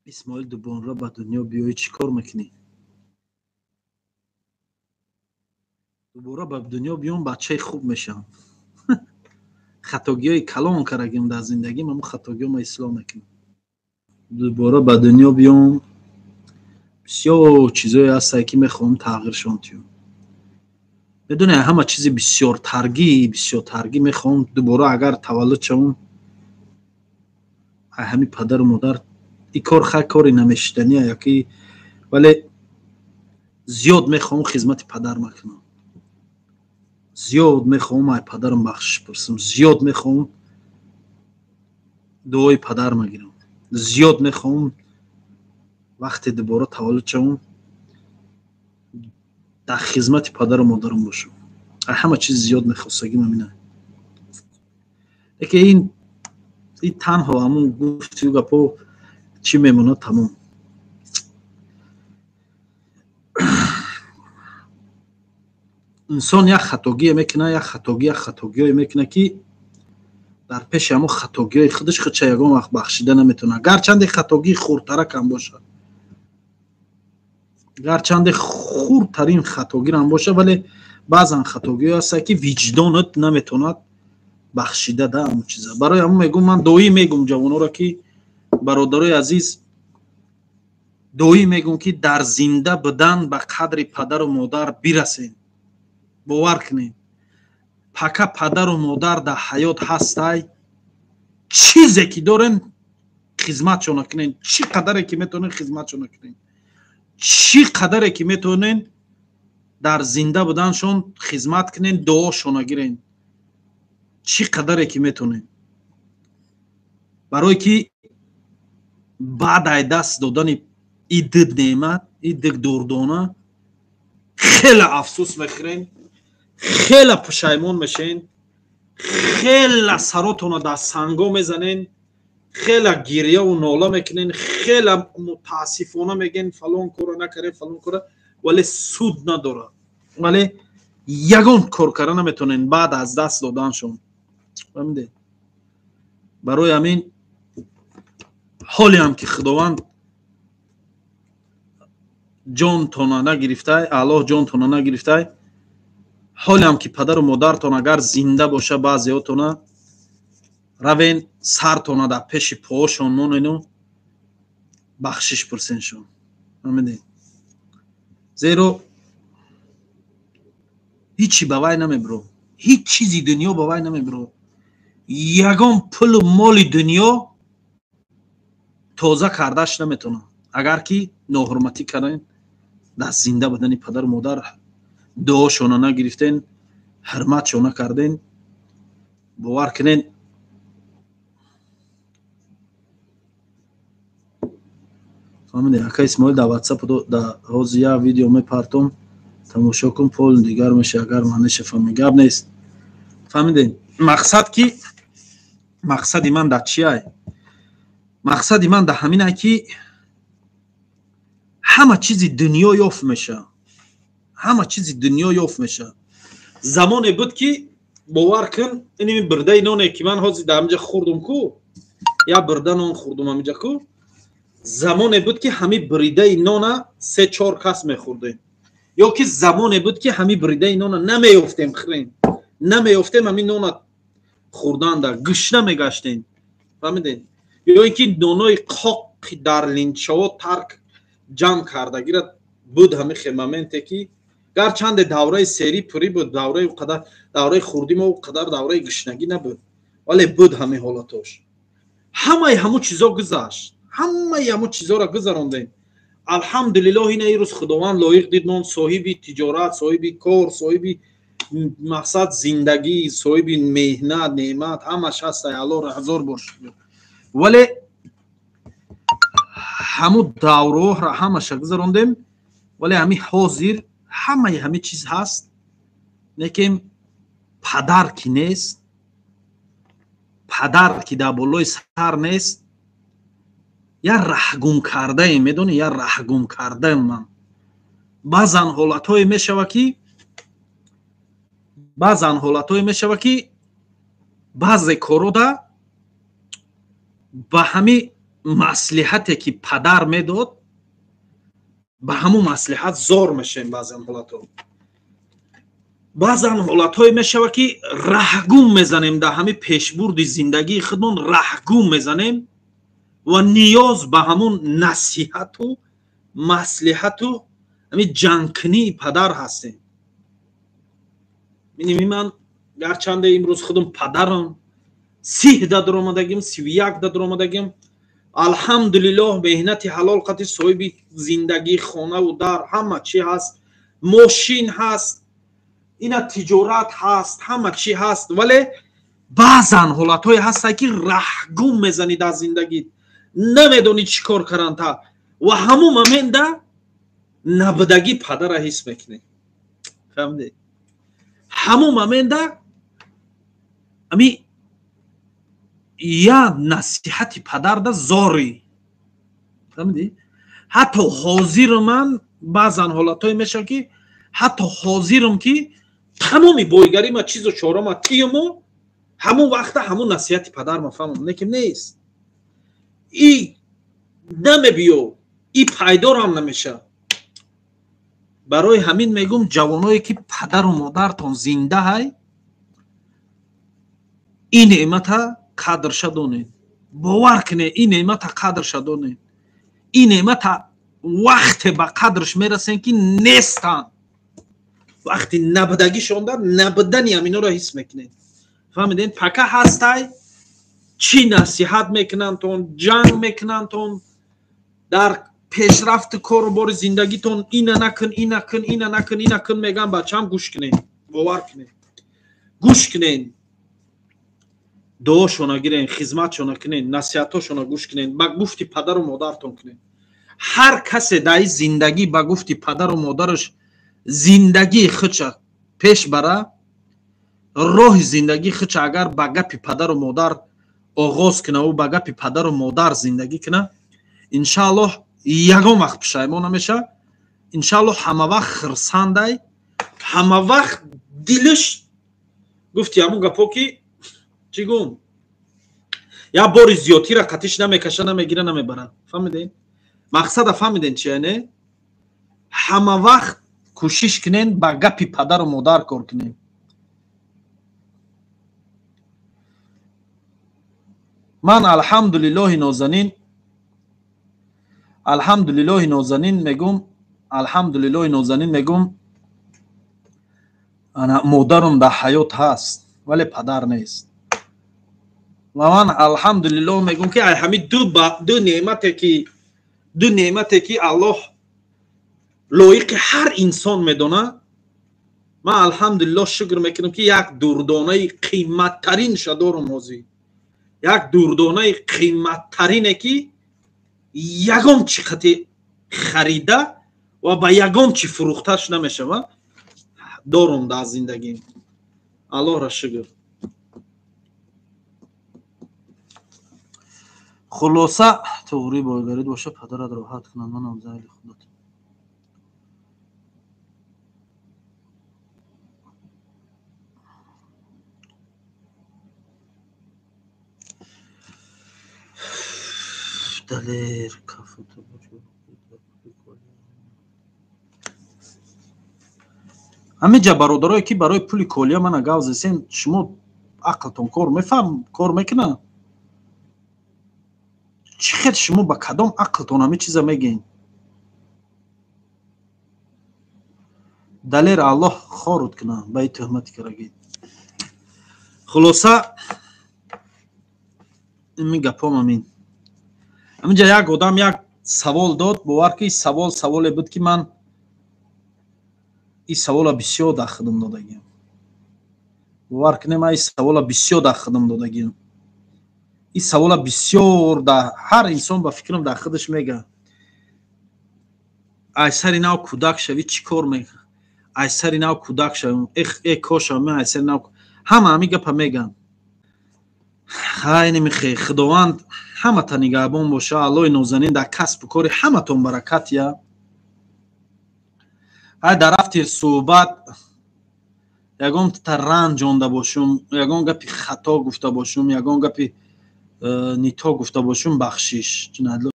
Исмоил, дубора ба дунё биёӣ, чӣ кор мекунӣ? Дубора ба дунё биём, бачаи хуб мешавам. Хатогиҳои калон кардагим дар зиндагим, ҳамун хатогиҳоро ислоҳ мекунам. Дубора ба дунё биём, бисёр чизое ҳастае, ки мехоҳам тағйиршон диҳам. Медонӣ, ҳама чизи бисёртаргӣ мехоҳам дубора агар таваллуд шавам, ҳами падару модар ин кор хай кори намешидания яки, вале зиёд мехоҳам хизмати падар макунам. Зиёд мехоҳам ай падарам бахшиш пурсам, зиёд мехоҳам дуои падар магирам, зиёд мехоҳам вақте дубора таваллуд шавам дар хизмати падару модарам бошам. Ҳама чиз зиёд мехостагим ҳамина. Лекин ин танҳо ҳамун гуфтию гапо чӣ мемонад, тамом. Инсон як хатогие мекунад, як хатоги, як хатогиҳое мекунад, ки дар пеши ҳамон хатогиҳои худаш худша ягон вақт бахшида наметавонад. Гарчанде хатогии хурдтаракам бошад, гарчанде хурдтарин хатогирам бошад, вале баъзан хатогиҳое ҳастанд, ки виҷдонат наметавонад бахшида да ҳамон чиза. Барои ҳамон мегӯм, ман доим мегӯм ҷавонҳоро, ки бародарои азиз, доим мегӯм, ки дар зинда будан ба қадри падару модар бирасед. Бовар кунед, пака падару модар дар ҳаёт ҳастай, чизе ки дорем хизматшона кунед, чӣ қадаре ки метавонед хизматшона кунед, чӣ қадаре ки метавонед дар зинда буданшон хизмат кунед, дуошона гиред, чӣ қадаре ки метавонед. Барое ки баъд ай даст додани и ду неъмат, и ду дурдона, хеле афсӯс мехӯрем, хеле пушаймон мешен, хеле саротона дар санго мезанен, хеле гирьяву нола мекунен, хеле мутаассифона мегӯен фалон кора накарем, фалон кора, вале суд надорад, вале ягон кор карда наметавонен баъд аз даст доданшон. Фаҳмидед? Барои ҳамин ҳолеам ки Худованд ҷонтона нагирифтай, Аллоҳ ҷонтона нагирифтай, ҳолеам ки падару модартон агар зинда боша, баъзеҳотона равен сартона дар пеши поҳошон монену бахшиш пурсеншон. Фаҳмидед? Зеро ҳичи ба вай намебиро, ҳеҷ чизи дунё ба вай намебиро, ягон пулу моли дунё тоза кардаш наметавонад, агар ки ноҳурматӣ карден, дар зинда будани падару модар дуошона нагирифтен, ҳурматшона карден, бовар кунен, фаҳмидед? Ака Исмоил, дар WhatsApp дар ҳозир як видео мепартом, тамошо кун, пол дигар меша, агар маъниша фаҳмӣ. Гап нест. Фаҳмидед? Мақсад ки мақсади ман дар чиай? Мақсади ман дар ҳаминай, ки ҳама чизи дунё ёфт меша, ҳама чизи дунё ёфт меша. Замоне буд, ки бовар кун, иними бирдаи ноне ки ман ҳозир дар ҳаминҷа хӯрдум ку, як бирда нон хӯрдум ҳаминҷа ку, замоне буд, ки ҳами бридаи нона 3-4 кас мехӯрдем, ё ки замоне буд, ки ҳами бридаи нона намеёфтем хӯрем, намеёфтем ҳами нона хӯрданда, гушна мегаштем. Фаҳмидед? Ё ин ки нонои қоқи дар линчаҳо тарк ҷамъ кардагира буд. Ҳами хел моменте, ки гарчанде давраи серӣ пурӣ буд, давраи қадар, давраи хурдӣ мо қадар давраи гушнагӣ набуд, вале буд ҳамин ҳолатош. Ҳамаи ҳамун чизо гузашт, ҳамаи ҳамун чизоро гузарондем. Алҳамдулиллоҳ, ина ин рӯз Худованд лоиқ дид мон соҳиби тиҷорат, соҳиби кор, соҳиби мақсад зиндагӣ, соҳиби меҳнат, неъмат, ҳамаш ҳастай, Аллоҳро ҳазор бор шукр. Вале ҳамун давроҳро ҳамаша гузарондем, вале ҳамин ҳозир ҳамаи ҳамин чиз ҳаст, лекин падар ки нест, падар ки дар болои сар нест, як раҳгум кардаем, медонӣ, як раҳгум кардаем ман. Баъзан ҳолатҳое мешава, ки баъзан ҳолатҳое мешава, ки баъзе корода ба ҳами маслиҳате ки падар медод, ба ҳамун маслиҳат зор мешавем. Баъзан ҳолатҳо, баъзан ҳолатҳое мешавад, ки раҳгум мезанем дар ҳамин пешбурди зиндагии худмон, раҳгум мезанем ва ниёз ба ҳамун насиҳату маслиҳату ҳамин ҷангкунии падар ҳастем. Миними ман гарчанде имрӯз худам падарам, 30 да дуромадагим, 31 да дуромадагим, алҳамдулиллоҳ меҳнати ҳалол қати соҳиби зиндагӣ, хонаву дар ҳама чӣ ҳаст, мошин ҳаст, ина тиҷорат ҳаст, ҳама чӣ ҳаст, вале баъзан ҳолатҳое ҳастанд, ки раҳгум мезанӣ дар зиндагӣ, намедонӣ чӣ кор карданта, ва ҳамун момента набудагӣ падара ҳис мекунӣ. Фаҳмидӣ? Ҳамун момента ами я насиҳати падарда зорӣ. Фаҳмидӣ? Ҳатто ҳозир ман баъзан ҳолатҳое мешавад, ки ҳатто ҳозирам, ки тамоми бойгарима, чизу чорама тиюму ҳамун вақта ҳамун насиҳати падарма фаҳмам, лекин нест. И намебиё, и пайдорам намеша. Барои ҳамин мегум, ҷавоное ки падару модартон зинда ҳай, ин неъмата қадрша донед. Бовар кунед, ин неъмата қадрша донед. Ин неъмата вақте ба қадрш мерасем, ки нестанд. Вақти набудагишонда набудани ҳаминоро ҳис мекунед. Фаҳмидед? Пака ҳастай, чӣ насиҳат мекунандтон, ҷанг мекунандтон, дар пешрафти кору бори зиндагитон ина накун, ина кун, ина накун, ина кун меган, бачам гӯш кунед, бовар кунед, гӯш кунед, дуошона гирен, хизматшона кунед, насиҳатошона гӯш кунед, ба гуфти падару модартон кунед. Ҳар касе дар ин зиндагӣ ба гуфти падару модараш зиндагии худша пеш бара, роҳи зиндагии худша агар ба гапи падару модар оғоз куна, ӯ ба гапи падару модар зиндагӣ куна, иншааллоҳ ягон вақт пушаймон намеша, иншааллоҳ ҳама вақт хирсандай, ҳама вақт дилаш гуфти ҳамун гапо ки чӣ гум, як бори зиёдтира қатиш намекаша, намегира, намебара. Фаҳмидед? Мақсада фаҳмиден чи яне? Ҳама вақт кӯшиш кунен ба гапи падару модар кор кунен. Ман алҳамдулиллоҳи нозанин, алҳамдулиллоҳи нозанин мегум, алҳамдулиллоҳи нозанин мегум, ана модарам дар ҳаёт ҳаст, вале падар нест. Ва ман алҳамдулиллоҳ мегум, ки ай ҳамин ду неъмате ки, ду неъмате ки Аллоҳ лоиқи ҳар инсон медона, ман алҳамдулиллоҳ шукр мекунам, ки як дурдонаи қиматтаринша дорам ҳозир. Як дурдонаи қиматтарине, ки ягон чӣ қати харида ва ба ягон чӣ фурӯхташ намешава, дорам дар зиндагим. Аллоҳра шукр. Хулоса, туғри бойгарид боша, падарат роҳат кунад, манам зайли худат. Далер кафута ҳамин ҷа бародарое ки барои пули колия мана гав зесен, шумо ақлтон кор мефаҳм, кор мекунад? Чӣ хел шумо ба кадом ақлтон ҳамин чиза мегӯед? Далер, Аллоҳ хорут кунад ба ин туҳмати карагӣ. Хулоса, ин гапом амин. Ҳаминҷа як одам як савол дод, бовар ки савол саволе буд, ки ман ин савола бисёр дар худам додагиам. Бовар кунед, ман ин савола бисёр дар худам додагиам. Ин савола бисёр дар ҳар инсон ба фикрам дар худаш мега. Ай сари нав кӯдак шавӣ, чӣ кор мекунӣ? Ай сари нав кӯдак шавам, э коша, ман ай сари нав, ҳама ҳамин гапа меган. Хайни михе, Худованд ҳамата нигаҳбон боша, Аллоҳи нозанин дар касбу кори ҳаматон баракат я. Ай дар рафти суҳбат ягон та ранҷонда бошум, ягон гапи хато гуфта бошум, ягон гапи Не то гуфта бошум, бахшиш.